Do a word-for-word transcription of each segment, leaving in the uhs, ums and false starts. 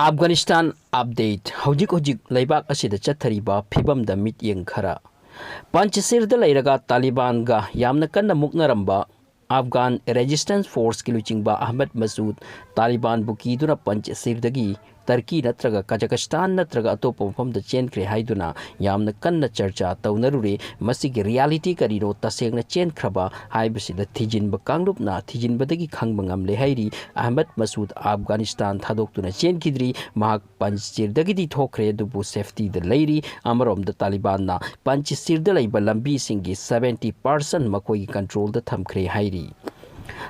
Afghanistan update. ꯍꯧꯖꯤꯛ ꯍꯧꯖꯤꯛ ꯂꯩꯕꯥꯛ ꯑꯁꯤꯗ ꯆꯠꯊꯔꯤꯕ ꯐꯤꯕꯝꯗ ꯃꯤꯠꯌꯦꯡ ꯈꯔ꯫ ꯄꯟꯆꯁꯤꯔꯗ ꯂꯩꯔꯒ ꯇꯥꯂꯤꯕꯥꯟꯒ ꯌꯥꯝꯅ ꯀꯟꯅ ꯃꯨꯛꯅꯔꯝꯕ ꯑꯐꯒꯥꯟ ꯔꯦꯖꯤꯁꯇꯦꯟꯁ ꯐꯣꯔꯁꯀꯤ ꯂꯨꯆꯤꯡꯕ ꯑꯍꯃꯗ ꯃꯁꯨꯗ ꯇꯥꯂꯤꯕꯥꯟꯕꯨ ꯀꯤꯗꯨꯅ ꯄꯟꯆꯁꯤꯔꯗꯒꯤ ꯇꯔꯀꯤ ꯅꯠꯇ꯭ꯔꯒ ꯀꯖꯀꯁꯇꯥꯟ ꯅꯠꯇ꯭ꯔꯒ ꯑꯇꯣꯞꯄ ꯃꯐꯝꯗ ꯆꯦꯟꯈ꯭ꯔꯦ ꯍꯥꯏꯗꯨꯅ ꯌꯥꯝꯅ ꯀꯟꯅ ꯆꯔꯆꯥ ꯇꯧꯅꯔꯨꯔꯦ꯫ ꯃꯁꯤꯒꯤ ꯔꯤꯌꯥꯂꯤꯇꯤ ꯀꯔꯤꯅꯣ, ꯇꯁꯦꯡꯅ ꯆꯦꯟꯈ꯭ꯔꯕ ꯍꯥꯏꯕꯁꯤꯗ ꯊꯤꯖꯤꯟꯕ ꯀꯥꯡꯂꯨꯞꯅ ꯊꯤꯖꯤꯟꯕꯗꯒꯤ ꯈꯪꯕ ꯉꯝꯂꯦ ꯍꯥꯏꯔꯤ꯫ ꯑꯍꯃꯗ ꯃꯁꯨꯗ ꯑꯐꯒꯥꯅꯤꯁꯇꯥꯟ ꯊꯥꯗꯣꯛꯇꯨꯅ ꯆꯦꯟꯈꯤꯗ꯭ꯔꯤ꯫ ꯃꯍꯥꯛ ꯄꯟꯆꯁꯤꯔꯗꯒꯤꯗꯤ ꯊꯣꯛꯈ꯭ꯔꯦ, ꯑꯗꯨꯕꯨ ꯁꯦꯐꯇꯤꯗ ꯂꯩꯔꯤ꯫ ꯑꯃꯔꯣꯝꯗ ꯇꯥꯂꯤꯕꯥꯟꯅ ꯄꯟꯆꯁꯤꯔꯗ ꯂꯩꯕ ꯂꯝꯕꯤꯁꯤꯡꯒꯤ ꯁꯕꯦꯟꯇꯤ ꯄꯥꯔꯁꯦꯟ ꯃꯈꯣꯏꯒꯤ ꯀꯟꯇ꯭ꯔꯣꯜꯗ ꯊꯝꯈ꯭ꯔꯦ ꯍꯥꯏꯔꯤ꯫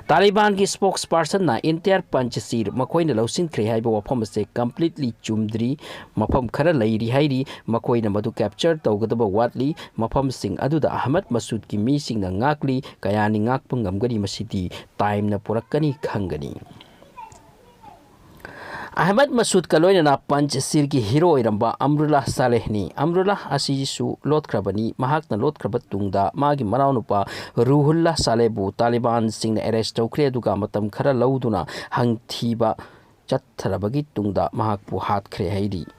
ꯇꯥꯂꯤꯕꯥꯟꯒꯤ ꯁ꯭ꯄꯣꯛꯁ ꯄꯥꯔꯁꯟꯅ ꯏꯟꯇꯤꯌꯥꯔ ꯄꯟꯆꯁꯤꯔ ꯃꯈꯣꯏꯅ ꯂꯧꯁꯤꯟꯈ꯭ꯔꯦ ꯍꯥꯏꯕ ꯋꯥꯐꯝ ꯑꯁꯦ ꯀꯝꯄ꯭ꯂꯤꯠꯂꯤ ꯆꯨꯝꯗ꯭ꯔꯤ, ꯃꯐꯝ ꯈꯔ ꯂꯩꯔꯤ ꯍꯥꯏꯔꯤ꯫ ꯃꯈꯣꯏꯅ ꯃꯗꯨ ꯀꯦꯞꯆꯔ ꯇꯧꯒꯗꯕ ꯋꯥꯠꯂꯤ꯫ ꯃꯐꯝꯁꯤꯡ ꯑꯗꯨꯗ ꯑꯍꯃꯗ ꯃꯁꯨꯗꯀꯤ ꯃꯤꯁꯤꯡꯅ ꯉꯥꯛꯂꯤ꯫ ꯀꯌꯥꯅꯤ ꯉꯥꯛꯄ ꯉꯝꯒꯅꯤ, ꯃꯁꯤꯗꯤ ꯇꯥꯏꯝꯅ ꯄꯨꯔꯛꯀꯅꯤ, ꯈꯪꯒꯅꯤ꯫ ꯑꯍꯃꯗ ꯃꯁꯨꯗꯀ ꯂꯣꯏꯅꯅ ꯄꯟꯆꯁꯤꯔꯒꯤ ꯍꯤꯔꯣ ꯑꯣꯏꯔꯝꯕ ꯑꯝꯔꯨꯜꯂꯥ ꯁꯥꯂꯦꯍꯅꯤ꯫ ꯑꯝꯔꯨꯜꯂꯥ ꯑꯁꯤꯁꯨ ꯂꯣꯠꯈ꯭ꯔꯕꯅꯤ꯫ ꯃꯍꯥꯛꯅ ꯂꯣꯠꯈ꯭ꯔꯕ ꯇꯨꯡꯗ ꯃꯥꯒꯤ ꯃꯅꯥꯎꯅꯨꯄꯥ ꯔꯨꯍꯨꯜꯂꯥ ꯁꯥꯂꯦꯍꯕꯨ ꯇꯥꯂꯤꯕꯥꯟꯁꯤꯡꯅ ꯑꯦꯔꯦꯁ ꯇꯧꯈ꯭ꯔꯦ, ꯑꯗꯨꯒ ꯃꯇꯝ ꯈꯔ ꯂꯧꯗꯨꯅ ꯍꯪꯊꯤꯕ ꯆꯠꯊꯔꯕꯒꯤ ꯇꯨꯡꯗ ꯃꯍꯥꯛꯄꯨ ꯍꯥꯠꯈ꯭ꯔꯦ ꯍꯥꯏꯔꯤ꯫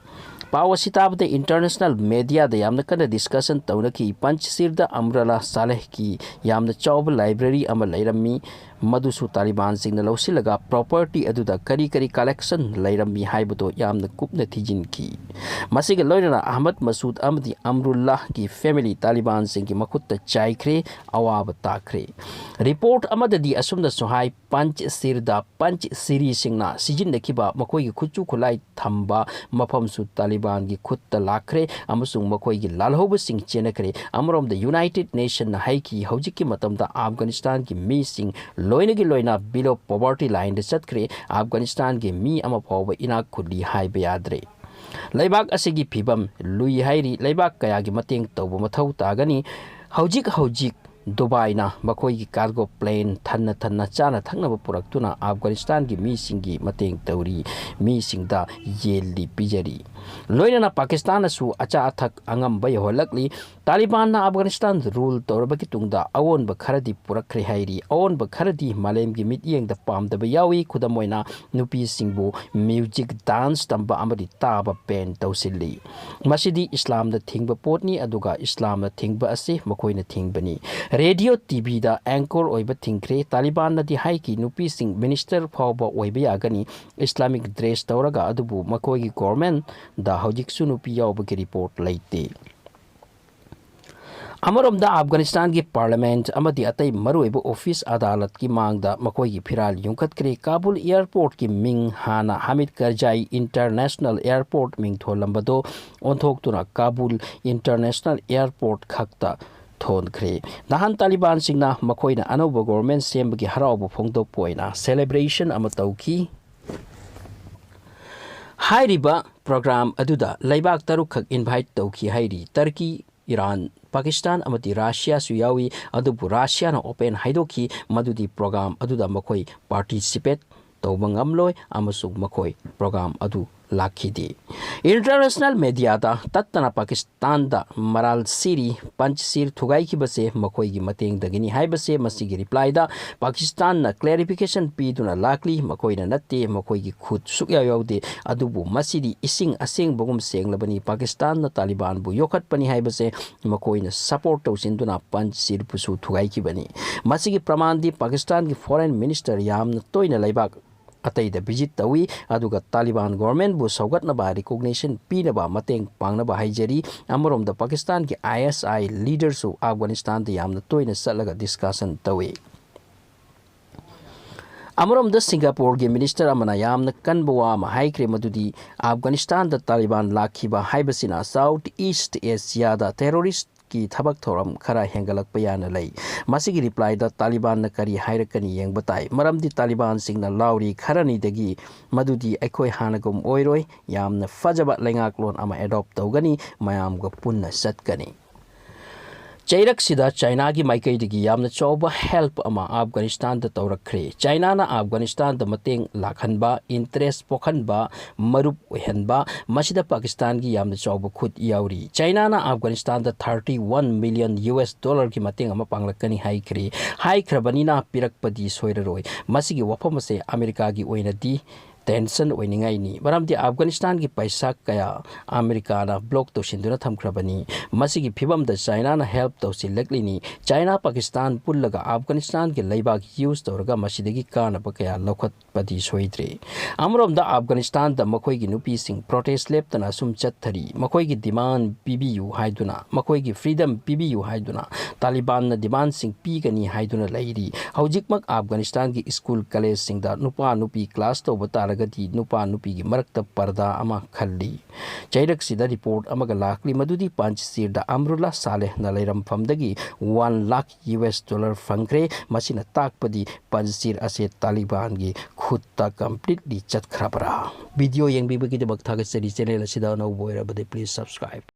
ꯄꯥꯎ ꯑꯁꯤ ꯇꯥꯕꯗ ꯏꯟꯇꯔꯅꯦꯁꯅꯦꯜ ꯃꯦꯗꯤꯌꯥꯗ ꯌꯥꯝꯅ ꯀꯟꯅ ꯗꯤꯁꯀꯁꯟ ꯇꯧꯅꯈꯤ꯫ ꯄꯟꯆꯁꯤꯔꯗ ꯑꯝꯔꯨꯜꯂꯥ ꯁꯥꯂꯦꯍꯀꯤ ꯌꯥꯝꯅ ꯆꯥꯎꯕ ꯂꯥꯏꯕ꯭ꯔꯦꯔꯤ ꯑꯃ ꯂꯩꯔꯝꯃꯤ, ꯃꯗꯨꯁꯨ ꯇꯥꯂꯤꯕꯥꯟꯁꯤꯡꯅ ꯂꯧꯁꯤꯜꯂꯒ ꯄ꯭ꯔꯣꯄꯔꯇꯤ ꯑꯗꯨꯗ ꯀꯔꯤ ꯀꯔꯤ ꯀꯂꯦꯛꯁꯟ ꯂꯩꯔꯝꯃꯤ ꯍꯥꯏꯕꯗꯨ ꯌꯥꯝꯅ ꯀꯨꯞꯅ ꯊꯤꯖꯤꯟꯈꯤ꯫ ꯃꯁꯤꯒ ꯂꯣꯏꯅꯅ ꯑꯍꯃꯗ ꯃꯁꯨꯗ ꯑꯃꯗꯤ ꯑꯝꯔꯨꯜꯂꯥꯍꯒꯤ ꯐꯦꯃꯤꯂꯤ ꯇꯥꯂꯤꯕꯥꯟꯁꯤꯡꯒꯤ ꯃꯈꯨꯠꯇ ꯆꯥꯏꯈ꯭ꯔꯦ, ꯑꯋꯥꯕ ꯇꯥꯈ꯭ꯔꯦ꯫ ꯔꯤꯄꯣꯔꯠ ꯑꯃꯗꯗꯤ ꯑꯁꯨꯝꯅꯁꯨ ꯍꯥꯏ, ꯄꯟꯆꯁꯤꯔꯗ ꯄꯟꯆꯁꯤꯔꯤꯁꯤꯡꯅ ꯁꯤꯖꯤꯟꯅꯈꯤꯕ ꯃꯈꯣꯏꯒꯤ ꯈꯨꯠꯁꯨ ꯈꯨꯠꯂꯥꯏ ꯊꯝꯕ ꯃꯐꯝꯁꯨ ꯇꯥꯂꯤꯕꯥꯟꯒꯤ ꯈꯨꯠꯇ ꯂꯥꯛꯈ꯭ꯔꯦ ꯑꯃꯁꯨꯡ ꯃꯈꯣꯏꯒꯤ ꯂꯥꯜꯍꯧꯕꯁꯤꯡ ꯆꯦꯟꯅꯈ꯭ꯔꯦ꯫ ꯑꯃꯔꯣꯝꯗ ꯌꯨꯅꯥꯏꯇꯦꯗ ꯅꯦꯁꯟꯅ ꯍꯥꯏꯈꯤ, ꯍꯧꯖꯤꯛꯀꯤ ꯃꯇꯝꯗ ꯑꯐꯒꯥꯅꯤꯁꯇꯥꯟꯒꯤ ꯃꯤꯁꯤꯡ ꯂꯣꯏꯅꯒꯤ ꯂꯣꯏꯅ ꯕꯤꯂꯣ ꯄꯣꯚꯔꯇꯤ ꯂꯥꯏꯟꯗ ꯆꯠꯈ꯭ꯔꯦ, ꯑꯐꯒꯥꯅꯤꯁꯇꯥꯟꯒꯤ ꯃꯤ ꯑꯃ ꯐꯥꯎꯕ ꯏꯅꯥꯛ ꯈꯨꯜꯂꯤ ꯍꯥꯏꯕ ꯌꯥꯗ꯭ꯔꯦ꯫ ꯂꯩꯕꯥꯛ ꯑꯁꯤꯒꯤ ꯐꯤꯕꯝ ꯂꯨꯏ ꯍꯥꯏꯔꯤ꯫ ꯂꯩꯕꯥꯛ ꯀꯌꯥꯒꯤ ꯃꯇꯦꯡ ꯇꯧꯕ ꯃꯊꯧ ꯇꯥꯒꯅꯤ꯫ ꯍꯧꯖꯤꯛ ꯍꯧꯖꯤꯛ ꯗꯨꯕꯥꯏꯅ ꯃꯈꯣꯏꯒꯤ ꯀꯥꯔꯒꯣ ꯄ꯭ꯂꯦꯟ ꯊꯟꯅ ꯊꯟꯅ ꯆꯥꯅ ꯊꯛꯅꯕ ꯄꯨꯔꯛꯇꯨꯅ ꯑꯐꯒꯥꯅꯤꯁꯇꯥꯟꯒꯤ ꯃꯤꯁꯤꯡꯒꯤ ꯃꯇꯦꯡ ꯇꯧꯔꯤ, ꯃꯤꯁꯤꯡꯗ ꯌꯦꯜꯂꯤ ꯄꯤꯖꯔꯤ꯫ ꯂꯣꯏꯅꯅ ꯄꯥꯀꯤꯁꯇꯥꯟꯅꯁꯨ ꯑꯆꯥ ꯑꯊꯛ ꯑꯉꯝꯕ ꯌꯧꯍꯜꯂꯛꯂꯤ꯫ ꯇꯥꯂꯤꯕꯥꯟꯅ ꯑꯐꯒꯥꯅꯤꯁꯇꯥꯟ ꯔꯨꯜ ꯇꯧꯔꯕꯒꯤ ꯇꯨꯡꯗ ꯑꯑꯣꯟꯕ ꯈꯔꯗꯤ ꯄꯨꯔꯛꯈ꯭ꯔꯦ ꯍꯥꯏꯔꯤ꯫ ꯑꯑꯣꯟꯕ ꯈꯔꯗꯤ ꯃꯥꯂꯦꯝꯒꯤ ꯃꯤꯠꯌꯦꯡꯗ ꯄꯥꯝꯗꯕ ꯌꯥꯎꯏ꯫ ꯈꯨꯗꯝ ꯑꯣꯏꯅ, ꯅꯨꯄꯤꯁꯤꯡꯕꯨ ꯃ꯭ꯌꯨꯖꯤꯛ ꯗꯥꯟꯁ ꯇꯝꯕ ꯑꯃꯗꯤ ꯇꯥꯕ ꯕꯦꯟ ꯇꯧꯁꯤꯜꯂꯤ꯫ ꯃꯁꯤꯗꯤ ꯏꯁꯂꯥꯝꯅ ꯊꯤꯡꯕ ꯄꯣꯠꯅꯤ, ꯑꯗꯨꯒ ꯏꯁꯂꯥꯝꯅ ꯊꯤꯡꯕ ꯑꯁꯤ ꯃꯈꯣꯏꯅ ꯊꯤꯡꯕꯅꯤ꯫ ꯔꯦꯗꯤꯑꯣ, ꯇꯤꯚꯤꯗ ꯑꯦꯡꯀꯔ ꯑꯣꯏꯕ ꯊꯤꯡꯈ꯭ꯔꯦ꯫ ꯇꯥꯂꯤꯕꯥꯟꯅꯗꯤ ꯍꯥꯏꯈꯤ, ꯅꯨꯄꯤꯁꯤꯡ ꯃꯤꯅꯤꯁꯇꯔ ꯐꯥꯎꯕ ꯑꯣꯏꯕ ꯌꯥꯒꯅꯤ, ꯏꯁꯂꯥꯃꯤꯛ ꯗ꯭ꯔꯦꯁ ꯇꯧꯔꯒ, ꯑꯗꯨꯕꯨ ꯃꯈꯣꯏꯒꯤ ꯒꯣꯔꯃꯦꯟꯗ ꯍꯧꯖꯤꯛꯁꯨ ꯅꯨꯄꯤ ꯌꯥꯎꯕꯒꯤ ꯔꯤꯄꯣꯔꯠ ꯂꯩꯇꯦ꯫ ꯑꯃꯔꯣꯝꯗ, ꯑꯐꯒꯥꯅꯤꯁꯇꯥꯟꯒꯤ ꯄꯥꯔꯂꯤꯌꯥꯃꯦꯟꯠ ꯑꯃꯗꯤ ꯑꯇꯩ ꯃꯔꯨꯑꯣꯏꯕ ꯑꯣꯐꯤꯁ ꯑꯗꯥꯂꯠꯀꯤ ꯃꯥꯡꯗ ꯃꯈꯣꯏꯒꯤ ꯐꯤꯔꯥꯜ ꯌꯨꯡꯈꯠꯈ꯭ꯔꯦ꯫ ꯀꯥꯕꯨꯜ ꯑꯦꯌꯔꯄꯣꯔꯠꯀꯤ ꯃꯤꯡ ꯍꯥꯟꯅ Hamid ꯀꯔꯖꯥꯏ international airport ꯃꯤꯡꯊꯣꯜꯂꯝꯕꯗꯣ ꯑꯣꯟꯊꯣꯛꯇꯨꯅ Kabul international airport ꯈꯛꯇ ꯊꯣꯟꯈ꯭ꯔꯦ꯫ ꯅꯍꯥꯟ ꯇꯥꯂꯤꯕꯥꯟꯁꯤꯡꯅ ꯃꯈꯣꯏꯅ ꯑꯅꯧꯕ ꯒꯣꯔꯃꯦꯟ ꯁꯦꯝꯕꯒꯤ ꯍꯔꯥꯎꯕ ꯐꯣꯡꯗꯣꯛꯄ ꯑꯣꯏꯅ ꯁꯦꯂꯦꯕ꯭ꯔꯦꯁꯟ ꯑꯃ ꯇꯧꯈꯤ꯫ ꯍꯥꯏꯔꯤꯕ ꯄ꯭ꯔꯣꯒ꯭ꯔꯥꯝ ꯑꯗꯨꯗ ꯂꯩꯕꯥꯛ ꯇꯔꯨꯛꯈꯛ ꯏꯟꯚꯥꯏꯠ ꯇꯧꯈꯤ ꯍꯥꯏꯔꯤ꯫ ꯇꯔꯀꯤ, ꯏꯔꯥꯟ, ꯄꯥꯀꯤꯁꯇꯥꯟ ꯑꯃꯗꯤ ꯔꯥꯁꯤꯌꯥꯁꯨ ꯌꯥꯎꯏ꯫ ꯑꯗꯨꯕꯨ ꯔꯥꯁꯤꯌꯥꯅ ꯑꯣꯄꯦꯟ ꯍꯥꯏꯗꯣꯛꯈꯤ ꯃꯗꯨꯗꯤ ꯄ꯭ꯔꯣꯒ꯭ꯔꯥꯝ ꯑꯗꯨꯗ ꯃꯈꯣꯏ ꯄꯥꯔꯇꯤꯁꯤꯄꯦꯠ ꯇꯧꯕ ꯉꯝꯂꯣꯏ ꯑꯃꯁꯨꯡ ꯃꯈꯣꯏ ꯄ꯭ꯔꯣꯒ꯭ꯔꯥꯝ ꯑꯗꯨ ꯂꯥꯛꯈꯤꯗꯦ꯫ ꯏꯟꯇꯔꯅꯦꯁꯅꯦꯜ ꯃꯦꯗꯤꯌꯥꯗ ꯇꯠꯇꯅ ꯄꯥꯀꯤꯁꯇꯥꯟꯗ ꯃꯔꯥꯜ ꯁꯤꯔꯤ, ꯄꯟꯆꯁꯤꯔ ꯊꯨꯒꯥꯏꯈꯤꯕꯁꯦ ꯃꯈꯣꯏꯒꯤ ꯃꯇꯦꯡꯗꯒꯤꯅꯤ ꯍꯥꯏꯕꯁꯦ ꯃꯁꯤꯒꯤ ꯔꯤꯄ꯭ꯂꯥꯏꯗ ꯄꯥꯀꯤꯁꯇꯥꯟꯅ ꯀ꯭ꯂꯦꯔꯤꯐꯤꯀꯦꯁꯟ ꯄꯤꯗꯨꯅ ꯂꯥꯛꯂꯤ꯫ ꯃꯈꯣꯏꯅ ꯅꯠꯇꯦ, ꯃꯈꯣꯏꯒꯤ ꯈꯨꯠ ꯁꯨꯛꯌꯥꯎ ꯌꯥꯎꯗꯦ꯫ ꯑꯗꯨꯕꯨ ꯃꯁꯤꯗꯤ ꯏꯁꯤꯡ ꯑꯁꯦꯡꯕꯒꯨꯝ ꯁꯦꯡꯂꯕꯅꯤ꯫ ꯄꯥꯀꯤꯁꯇꯥꯟꯅ ꯇꯥꯂꯤꯕꯥꯟꯕꯨ ꯌꯣꯛꯈꯠꯄꯅꯤ ꯍꯥꯏꯕꯁꯦ ꯃꯈꯣꯏꯅ ꯁꯄꯣꯔꯠ ꯇꯧꯁꯤꯟꯗꯨꯅ ꯄꯟꯆꯁꯤꯔꯕꯨꯁꯨ ꯊꯨꯒꯥꯏꯈꯤꯕꯅꯤ꯫ ꯃꯁꯤꯒꯤ ꯄ꯭ꯔꯃꯥꯟꯗꯤ ꯄꯥꯀꯤꯁꯇꯥꯟꯒꯤ ꯐꯣꯔꯦꯟ ꯃꯤꯅꯤꯁꯇꯔ ꯌꯥꯝꯅ ꯇꯣꯏꯅ ꯂꯩꯕꯥꯛ ꯑꯇꯩꯗ ꯚꯤꯖꯤꯠ ꯇꯧꯏ, ꯑꯗꯨꯒ ꯇꯥꯂꯤꯕꯥꯟ ꯒꯣꯔꯃꯦꯟꯕꯨ ꯁꯧꯒꯠꯅꯕ, ꯔꯤꯀꯣꯒꯅꯤꯁꯟ ꯄꯤꯅꯕ ꯃꯇꯦꯡ ꯄꯥꯡꯅꯕ ꯍꯥꯏꯖꯔꯤ꯫ ꯑꯃꯔꯣꯝꯗ ꯄꯥꯀꯤꯁꯇꯥꯟꯒꯤ ꯑꯥꯏ ꯑꯦꯁ ꯑꯥꯏ ꯂꯤꯗꯔꯁꯨ ꯑꯐꯒꯥꯅꯤꯁꯇꯥꯟꯗ ꯌꯥꯝꯅ ꯇꯣꯏꯅ ꯆꯠꯂꯒ ꯗꯤꯁꯀꯁꯟ ꯇꯧꯏ꯫ ꯑꯃꯔꯣꯝꯗ ꯁꯤꯡꯒꯥꯄꯨꯔꯒꯤ ꯃꯤꯅꯤꯁꯇꯔ ꯑꯃꯅ ꯌꯥꯝꯅ ꯀꯟꯕ ꯋꯥ ꯑꯃ ꯍꯥꯏꯈ꯭ꯔꯦ, ꯃꯗꯨꯗꯤ ꯑꯐꯒꯥꯅꯤꯁꯇꯥꯟꯗ ꯇꯥꯂꯤꯕꯥꯟ ꯂꯥꯛꯈꯤꯕ ꯍꯥꯏꯕꯁꯤꯅ ꯁꯥꯎꯠ ꯏꯁ꯭ꯠ ꯑꯦꯁꯤꯌꯥꯗ ꯇꯦꯔꯣꯔꯤꯁ꯭ꯠꯀꯤ ꯊꯕꯛ ꯊꯧꯔꯝ ꯈꯔ ꯍꯦꯟꯒꯠꯂꯛꯄ ꯌꯥꯅ ꯂꯩ꯫ ꯃꯁꯤꯒꯤ ꯔꯤꯄ꯭ꯂꯥꯏꯗ ꯇꯥꯂꯤꯕꯥꯟꯅ ꯀꯔꯤ ꯍꯥꯏꯔꯛꯀꯅꯤ ꯌꯦꯡꯕ ꯇꯥꯏ꯫ ꯃꯔꯝꯗꯤ ꯇꯥꯂꯤꯕꯥꯟꯁꯤꯡꯅ ꯂꯥꯎꯔꯤ ꯈꯔꯅꯤꯗꯒꯤ ꯃꯗꯨꯗꯤ ꯑꯩꯈꯣꯏ ꯍꯥꯟꯅꯒꯨꯝ ꯑꯣꯏꯔꯣꯏ, ꯌꯥꯝꯅ ꯐꯖꯕ ꯂꯩꯉꯥꯛꯂꯣꯟ ꯑꯃ ꯑꯦꯗꯣꯞ ꯇꯧꯒꯅꯤ, ꯃꯌꯥꯝꯒ ꯄꯨꯟꯅ ꯆꯠꯀꯅꯤ꯫ ꯆꯩꯔꯛꯁꯤꯗ ꯆꯥꯏꯅꯥꯒꯤ ꯃꯥꯏꯀꯩꯗꯒꯤ ꯌꯥꯝꯅ ꯆꯥꯎꯕ help ꯑꯃ ꯑꯐꯒꯥꯅꯤꯁꯇꯥꯟꯗ ꯇꯧꯔꯛꯈ꯭ꯔꯦ꯫ ꯆꯥꯏꯅꯥꯅ ꯑꯐꯒꯥꯅꯤꯁꯇꯥꯟꯗ ꯃꯇꯦꯡ ꯂꯥꯛꯍꯟꯕ, interest ꯄꯣꯛꯍꯟꯕ, ꯃꯔꯨꯞ ꯑꯣꯏꯍꯟꯕ, ꯃꯁꯤꯗ ꯄꯥꯀꯤꯁꯇꯥꯟꯒꯤ ꯌꯥꯝꯅ ꯆꯥꯎꯕ ꯈꯨꯠ ꯌꯥꯎꯔꯤ꯫ ꯆꯥꯏꯅꯥꯅ ꯑꯐꯒꯥꯅꯤꯁꯇꯥꯟꯗ thirty one million US dollarꯒꯤ ꯃꯇꯦꯡ ꯑꯃ ꯄꯥꯡꯂꯛꯀꯅꯤ ꯍꯥꯏꯈ꯭ꯔꯦ꯫ ꯍꯥꯏꯈ꯭ꯔꯕꯅꯤꯅ ꯄꯤꯔꯛꯄꯗꯤ ꯁꯣꯏꯔꯔꯣꯏ꯫ ꯃꯁꯤꯒꯤ ꯋꯥꯐꯝ ꯑꯁꯦ ꯑꯃꯦꯔꯤꯀꯥꯒꯤ ꯑꯣꯏꯅꯗꯤ tension ꯑꯣꯏꯅꯤꯡꯉꯥꯏꯅꯤ, ꯃꯔꯝꯗꯤ ꯑꯐꯒꯥꯅꯤꯁꯇꯥꯟꯒꯤ ꯄꯩꯁꯥ ꯀꯌꯥ ꯑꯃꯦꯔꯤꯀꯥꯅ block ꯇꯧꯁꯤꯟꯗꯨꯅ ꯊꯝꯈ꯭ꯔꯕꯅꯤ꯫ ꯃꯁꯤꯒꯤ ꯐꯤꯕꯝꯗ ꯆꯥꯏꯅꯥꯅ help ꯇꯧꯁꯤꯜꯂꯛꯂꯤꯅꯤ꯫ ꯆꯥꯏꯅꯥ ꯄꯥꯀꯤꯁꯇꯥꯟ ꯄꯨꯜꯂꯒ ꯑꯐꯒꯥꯅꯤꯁꯇꯥꯟꯒꯤ ꯂꯩꯕꯥꯛ use ꯇꯧꯔꯒ ꯃꯁꯤꯗꯒꯤ ꯀꯥꯟꯅꯕ ꯀꯌꯥ ꯂꯧꯈꯠꯄꯗꯤ ꯁꯣꯏꯗ꯭ꯔꯦ꯫ ꯑꯃꯔꯣꯝꯗ ꯑꯐꯒꯥꯅꯤꯁꯇꯥꯟꯗ ꯃꯈꯣꯏꯒꯤ ꯅꯨꯄꯤꯁꯤꯡ protest ꯂꯦꯞꯇꯅ ꯑꯁꯨꯝ ꯆꯠꯊꯔꯤ꯫ ꯃꯈꯣꯏꯒꯤ demand ꯄꯤꯕꯤꯌꯨ ꯍꯥꯏꯗꯨꯅ, ꯃꯈꯣꯏꯒꯤ freedom ꯄꯤꯕꯤꯌꯨ ꯍꯥꯏꯗꯨꯅ ꯇꯥꯂꯤꯕꯥꯟꯅ demandꯁꯤꯡ ꯄꯤꯒꯅꯤ ꯍꯥꯏꯗꯨꯅ ꯂꯩꯔꯤ꯫ ꯍꯧꯖꯤꯛꯃꯛ ꯑꯐꯒꯥꯅꯤꯁꯇꯥꯟꯒꯤ school collegeꯁꯤꯡꯗ ꯅꯨꯄꯥ ꯅꯨꯄꯤ class ꯇꯧꯕ ꯇꯥꯔꯒꯗꯤ ꯅꯨꯄꯥ ꯅꯨꯄꯤꯒꯤ ꯃꯔꯛꯇ ꯄꯔꯗꯥ ꯑꯃ ꯈꯜꯂꯤ꯫ ꯆꯩꯔꯛꯁꯤꯗ report ꯑꯃꯒ ꯂꯥꯛꯂꯤ, ꯃꯗꯨꯗꯤ ꯄꯥꯟꯖꯁꯤꯔꯗ ꯑꯃꯔꯨꯜꯂꯥ ꯁꯥꯂꯦꯍꯅ ꯂꯩꯔꯝꯐꯝꯗꯒꯤ one lakh US dollar ꯐꯪꯈ꯭ꯔꯦ꯫ ꯃꯁꯤꯅ ꯇꯥꯛꯄꯗꯤ ꯄꯥꯟꯖꯁꯤꯔ ꯑꯁꯦ ꯇꯥꯂꯤꯕꯥꯟꯒꯤ ꯈꯨꯠꯇ completely ꯆꯠꯈ꯭ꯔꯕ꯭ꯔꯥ? Video ꯌꯦꯡꯕꯤꯕꯒꯤꯗꯃꯛ ꯊꯥꯒꯠꯆꯔꯤ꯫ Channel ꯑꯁꯤꯗ ꯑꯅꯧꯕ ꯑꯣꯏꯔꯕꯗꯤ please subscribe꯫